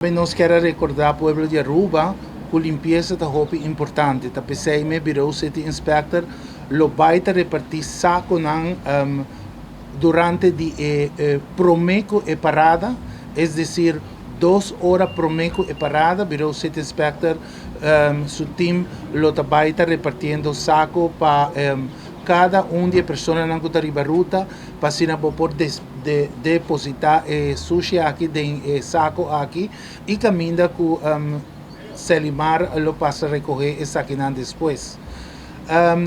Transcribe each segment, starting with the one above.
Nos kier recorda pueblo di Aruba cu limpiesa ta hopi importante. Ta pesey Bureau City Inspector lo bay ta reparti saconan durante di prome cu e parada, es decir, 2 ora prome cu e parada, Bureau City Inspector su team lo ta bay ta repartiendo saco pa cada un di e personanan cu ta riba ruta, pa asina por deposita sushi aki den saco aki y caminda cu Selimar lo pasa recoge esakinan despues.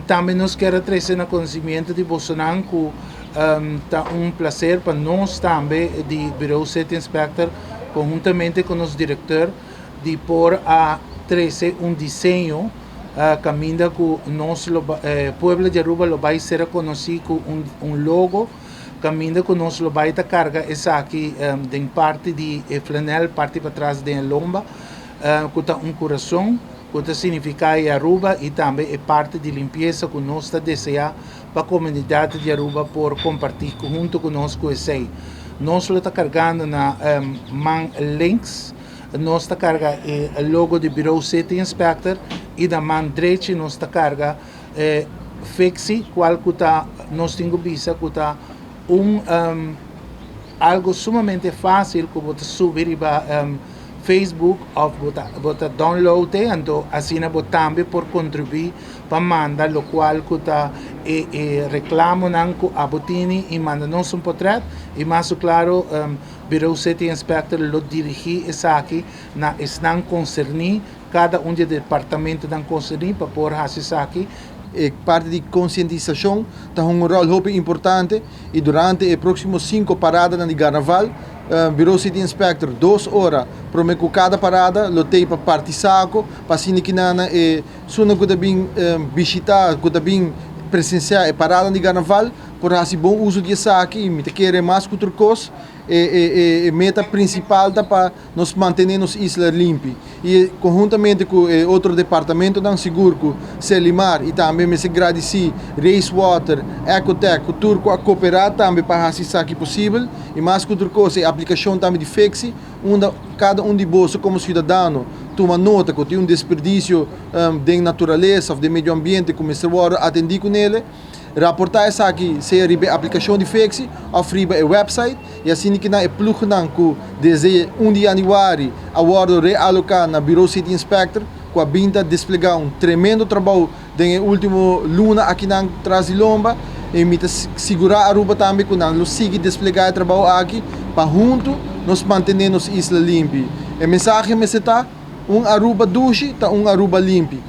Tambe nos kier trece na conocimento di bosonan cu ta un placer pa nos tambe di Bureau City Inspector, conhuntamente cu nos director, di por a trece un diseño caminda cu nos pueblo di Aruba lo bay ser conoci cu un logo caminda cu nos lo bay ta carga esaki den parti di flanel, parti patras di lomba, cu ta un curason cu ta significa Aruba y tambe e parti di limpiesa cu nos ta desea pa e comunidad di Aruba por comparti hunto cu nos cu esey. Nos ta cargando na man links, nos ta carga e logo di Bureau City Inspector y na man drechi nos ta carga Fixi, cual cu ta, nos tin cu bisa cu ta algo sumamente facil cu bo ta subi riba Facebook of bo ta download, anto asina bo tambe por contribui pa manda locual cu ta e reclamonan cu abo tin y manda nos un portret y mas claro, Bureau City Inspector lo dirigi esaki na esnan concerni, cada un di departamentonan concerni, pa por haci esaki. E parti di concientisacion ta un rol hopi importante y durante e proximo cinco paradanan di Carnaval, Bureau City Inspector, 2 ora prome cu cada parada, lo tin pa parti saco, pa asina cu nan esunnan cu bin bishita, cu bin presencia e parada di Carnaval, por haci bon uso di esaki. Y mi ta kere, mas cu tur cos, e meta principal ta pa nos mantene nos isla limpi. Y conhuntamente cu otro departamentonan, sigur cu Selimar, y tambe mi ta gradici Racewater, Ecotech, cu tur a coopera tambe pa haci esaki posibel. Y mas cu tur cos, e aplicacion tambe di Fixi, unda cada un di boso como ciudadano tuma nota cu tin un desperdicio di naturalesa of di medio ambiente, cuminsa atende cu ne, raporta esaki, sea riba aplicacion di Fixi of riba e website, y asina cu na e ploegnan cu desde 1 di januari a wordo realoca na Bureau City Inspector, cu a bin ta desplega un tremendo trabou den ultimo luna aki na tras di lomba, y mi ta sigura Aruba tambe cu nan lo sigui desplega e trabou aki pa hunto nos mantene nos isla limpi. E mensahe ta: un Aruba dushi ta un Aruba limpi.